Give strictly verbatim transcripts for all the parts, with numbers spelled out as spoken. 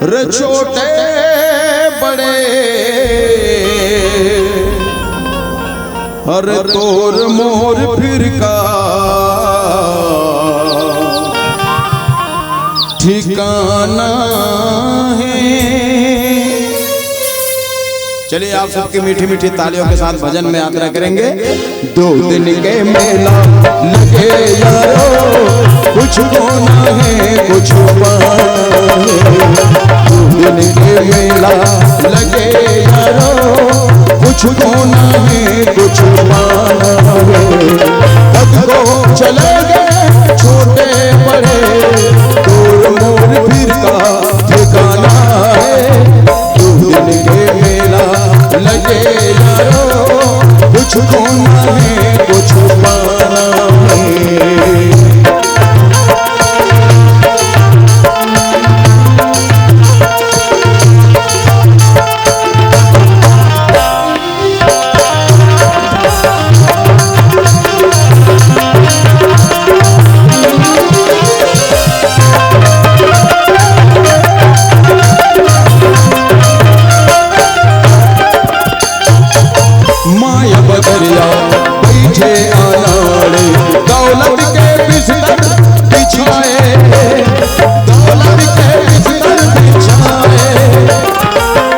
रे छोटे बड़े, अरे तोर मोर फिर का ठिकाना है। चलिए, आप सबकी मीठी मीठी तालियों के साथ भजन में यात्रा करेंगे। दो दिन के मेला लगे यारो, कुछ खोना है, कुछ पाना है। दो दिन के मेला लगे यारो, कुछ खोना है, कुछ पाना है। कद को चले गए छोटे बड़े, तोर मोर फिर का ठिकाना है। दो दिन के मेला लगे यारो, कुछ खोना है, कुछ पाना है। माया बदरिया बैठे अनाड़े, दौलत के बिस्तर बिछाए, दौलत के बिस्तर बिछाए।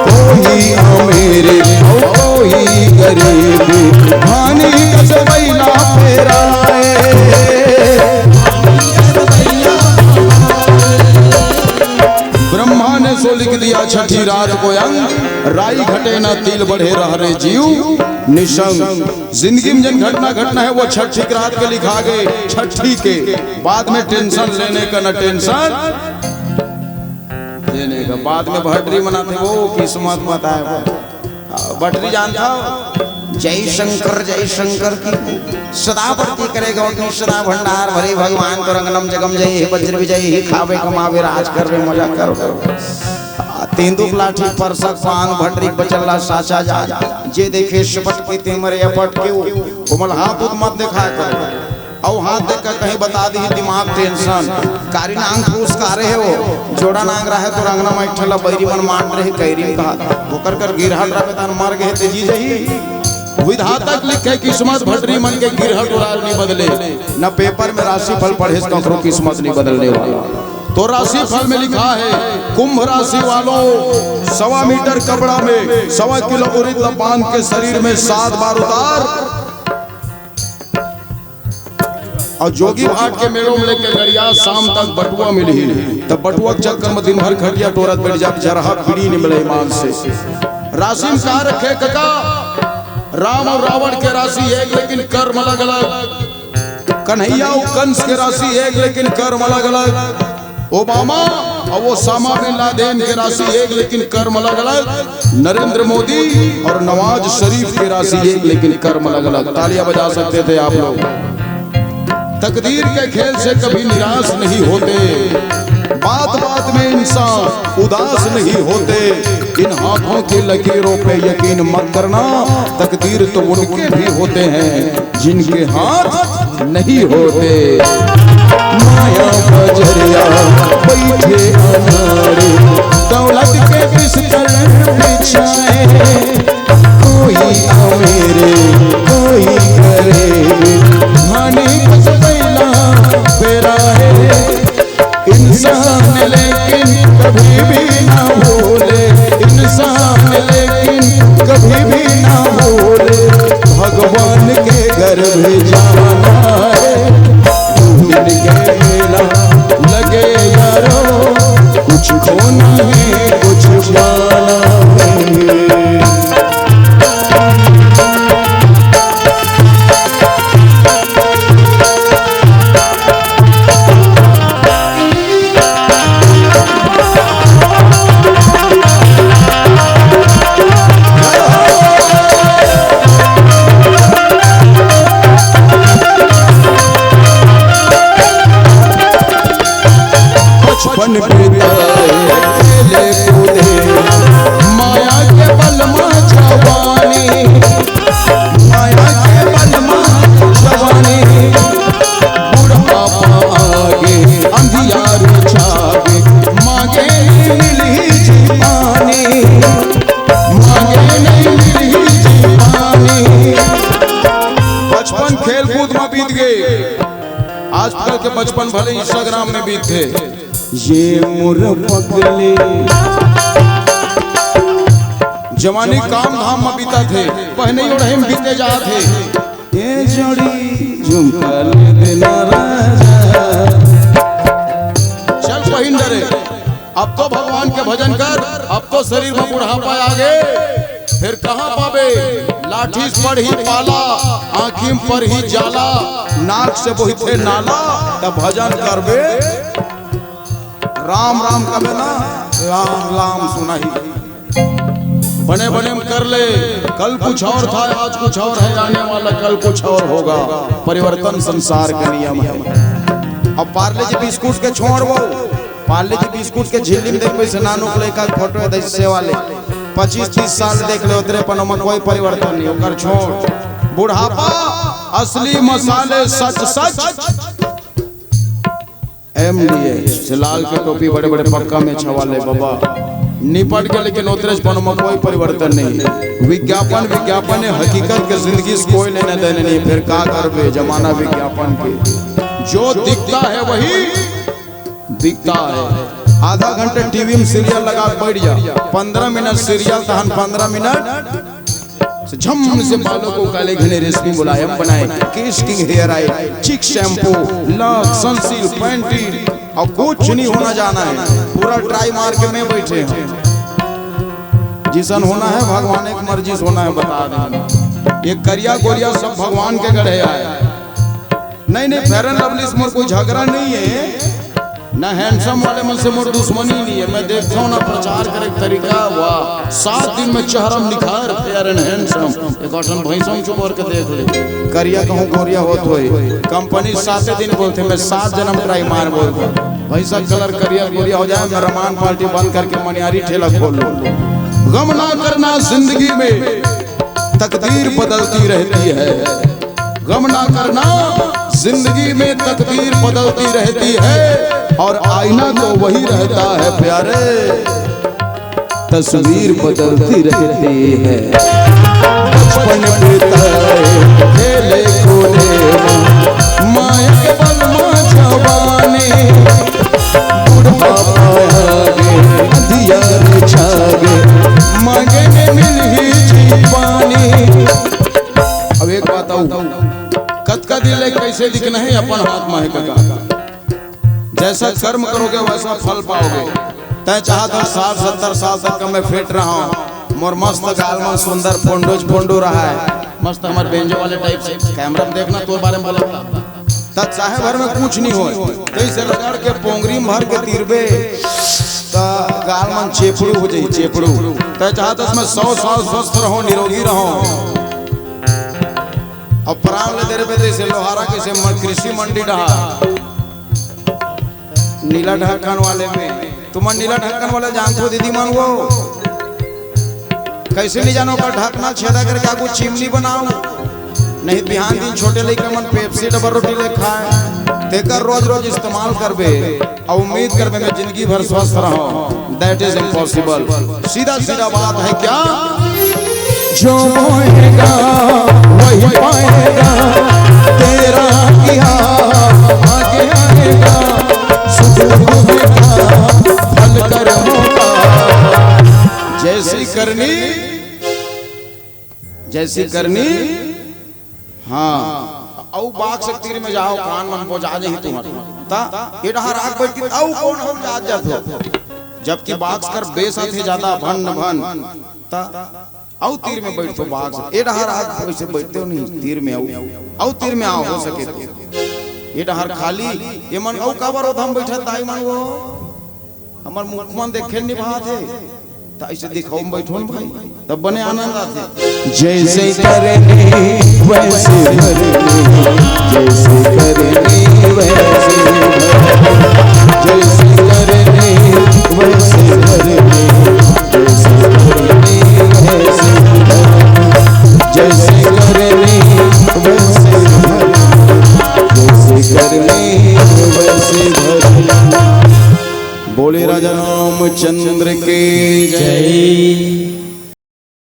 कोई अमीर और कोई गरीब, धानी कस बैला फेराए। ब्रह्मा ने सो लिख दिया छठी रात को अंग, राई घटे ना तिल बढ़े रह रे जीव निशंक। जिंदगी में जिन घटना घटना है, वो छठी के रात के लिखा गए, छठी के। बाद में टेंशन लेने का, ना टेंशन देने का। बाद में भटरी मनाथे, वो किस्मत बताए वो। आ, भटरी जानता हो, जय शंकर जय शंकर की सदा बढ़ती करे गौतमी, सदा भंडार भरे भगवान को रंगनम जगम जय हे वज्र विजय हे खावे कमावे राज कर रे मजा करो। आ, तेंदुक लाठी परसक पान भटरी बचल्ला साचा जा, जे देखे सपट के ते मरे अपट के, वो कोमल हाथ उत मत देखा करो। अउ हाथ देख के कहीं बता दी दिमाग टेंशन। कारी नांग फूस कारे हे वो, जोड़ा नांग रहे तो रंगना में ठला बैरी मन मान रहे कैरी कहा। ओकर कर गिरहट रहे तन मर गए ते जी जही। विधाता के लिखे किस्मत भटरी मन के गिरहट उराल नहीं बदले, न पेपर में राशिफल पढ़े से ककरो किस्मत नहीं बदलने वाला। तो राशिफल में लिखा है, कुंभ राशि वालों, सवा मीटर कपड़ा में सवा किलो उड़ीद बांध के शरीर में सात बार उतार, अउ जोगी भाट के मेड़ो में लेके गड़िया, शाम तक बटुआ मिलही। तब बटुआ के चक्कर में दिन भर खटिया टोरत बैठ जा, जरहा बीड़ी नहीं मिले ईमान से। राशि में का रखे कका? राम अउ रावण के राशि एक, लेकिन कर्म अलग अलग। कन्हैया अउ कंस के राशि एक, लेकिन कर्म अलग अलग। ओबामा अउ ओसामा बिन लादेन के राशि एक, लेकिन कर्म अलग अलग। नरेंद्र मोदी अउ नवाज शरीफ के राशि एक, लेकिन कर्म अलग अलग। तालियां बजा सकते थे आप लोग। तकदीर के खेल से कभी निराश नहीं होते, बात बात में इंसान उदास नहीं होते। इन हाथों की लकीरों पे यकीन मत करना, तकदीर तो उनके भी होते हैं जिनके हाथ नहीं होते। माया बजरिया बैठे अनाड़े, दौलत के बिस्तर बिछाए। कोई अमीर, कोई गरीब, धानी कस बैला फेराए। इंसान लेकिन कभी भी ना भूले, इंसान लेकिन कभी भी ना भूले, भगवान के घर भी जाना है। दो दिन के मेला लगे यारो, कुछ खोना है, कुछ पाना है। बचपन बिताए खेले कूदे, माया के बल मा जवानी, माया के बल मा जवानी। बुढ़ापा आगे, अंधियार छावे, मांगे मिली आजकल के बचपन भले Instagram में बीतथे। ये मोर पगली जवानी काम धाम में बीतथे, पहने ओढ़े में बीते जात हे। ये जोड़ी झुमका ले देना राजा। चल पहिन डरे, अब तो भगवान के भजन कर, अब तो शरीर में बुढ़ापा आ गे, फिर कहाँ पाबे? लाठी से पड़ही पाला, आँखी में पड़ही जाला, नाक से बोहिथे नाला, तब भजन करबे। राम राम कबे ना, लाम लाम सुनाही। बने बने में कर ले, कल कुछ और था, आज कुछ और है, आने वाला कल कुछ और होगा। परिवर्तन संसार का नियम है। अब पार्ले जी बिस्कुट के छोड़ वो, पार्ले जी बिस्कुट के झिल्ली में देखबे से नानुक लइका के फोटो है, दइसे वाले पच्चीस तीस साल देख ले, ओतरे पन ओमा कोई परिवर्तन नहीं, ओकर छोड़। बुढ़ापा असली मसाले सच सच। एमडीएस से लाल के टोपी, बड़े बड़े पक्का में छवाले बाबा निपट के, लेकिन ओतरेच पन ओमा कोई परिवर्तन नहीं। विज्ञापन विज्ञापन है, हकीकत के जिंदगी से कोई लेना देना नहीं। फिर का करबे जमाना विज्ञापन के, जो दिखता है वही बिकता है। आधा घंटे टीवी में सीरियल लगा के बैठ जा, पंद्रह मिनट सीरियल, तहन पंद्रह मिनट से झम से बालों को काले घने रेशमी मुलायम बनाए, केश किंग हेयर ऑयल, चिक शैम्पू, लक्स, सनसिल्क, पैंटी, और कुछ नहीं होना जाना है। पूरा ट्राई मार के मैं बैठे हूँ। जिसन होना है भगवान एक मर्जी से होना है, बता दें। ये करिया गोरिया सब भगवान के गढ़े आए। नहीं नहीं, फेयर एंड लवली से मोर कोई झगड़ा नहीं है, ना हैंडसम वाले मन से मोर दुश्मनी नहीं है। मैं देखता हूँ ना प्रचार करे के तरीका, वाह, सात दिन में चेहरा में निखार, फेयर एंड हैंडसम। एक अठन भैंसम चुबर के देख ले, करिया कहूँ गोरिया होत होई, कंपनी साते दिन बोलथे, मैं सात जन्म ट्राई मार बोलथे। भैंसा कलर करिया गोरिया हो जाए, मैं रमान पार्टी बंद करके मनियारी ठेला खोल लूँ। गम ना करना जिंदगी में, तकदीर बदलती रहती है। गम ना करना, जिंदगी में तकदीर बदलती रहती है और आईना तो वही रहता है प्यारे, तस्वीर बदलती रहती है। बचपन बिताए खेले कूदे में, माया के बल में जवानी, बुढ़ापा आगे, अंधियार छागे, मांगे ने मिल ही जी पानी। अब एक बात आऊ, कतका दिन ले कैसे दिखना है अपन हाथ में है कका। जैसा कर्म करोगे वैसा फल पाओगे। तय चाहत हस साठ सत्तर साल तक का मैं फिट रहा हूँ, मोर मस्त गाल मन सुंदर पोंडोज पोंडो रहा है, मस्त हमर बेंजो वाले टाइप से। कैमरा में देखना, तोर बारे में बोला, तब चाहे भर में कुछ नहीं होए, तो इसे रगड़ के पोंगरी में भर के तीरबे, त गाल मन चेपड़ू हो जाई, चेपड़ू। तय चाहत हस मैं सौ साल स्वस्थ रहूं, निरोगी रहूं। अब प्राण ले दे रे बेटे, इसे लोहारा के से म-, कृषि मंडी डहा, नीला ढक्कन वाले में, तुमन नीला ढक्कन वाले जानथो दीदी मन वो? कैसे नहीं जानो, ओकर ढकना छेदा करके आगू चिमनी बनाओ, नहीं बिहान दिन छोटे लइका मन पेप्सी डबल रोटी ले खाए, तेकर रोज रोज इस्तेमाल करबे और उम्मीद करबे मैं जिंदगी भर स्वस्थ रहूं, that is impossible। सीधा सीधा बात है क्या, जो बोएगा वही पाएगा, तेरा किया आगे आएगा, सुख दुख का फल कर्मों का। जैसी करनी, जैसी करनी। हाँ, अउ बाघ से तीर में जाओ, कान मन बोजा जाही तुम्हार। ता ए डहार आग बैठ के अउ कौन हम जात जात हो, जबकि बाघ कर बेस आथे ज्यादा भन भन। ता अउ तीर में बैठतो बाघ से, ए डहार आग वैसे बैठते हो नहीं, तीर में आओ, अउ तीर में आओ हो सके तो। ए डहार खाली, ये मन अउ काबर ओधम बैठत दाई मन वो, हमर मुख मन देखे नहीं भात है, त ऐसे दिखाओ में बैठो न भाई, तब बने आनंद आथे। जैसे करनी वैसे भरनी, जैसे करनी वैसे भरनी, जैसे करनी वैसे भरनी, जैसे करनी वैसे भरनी, जैसे करनी वैसे भरनी, जैसे करनी वैसे भरनी। बोले राजा रामचंद्र की जय।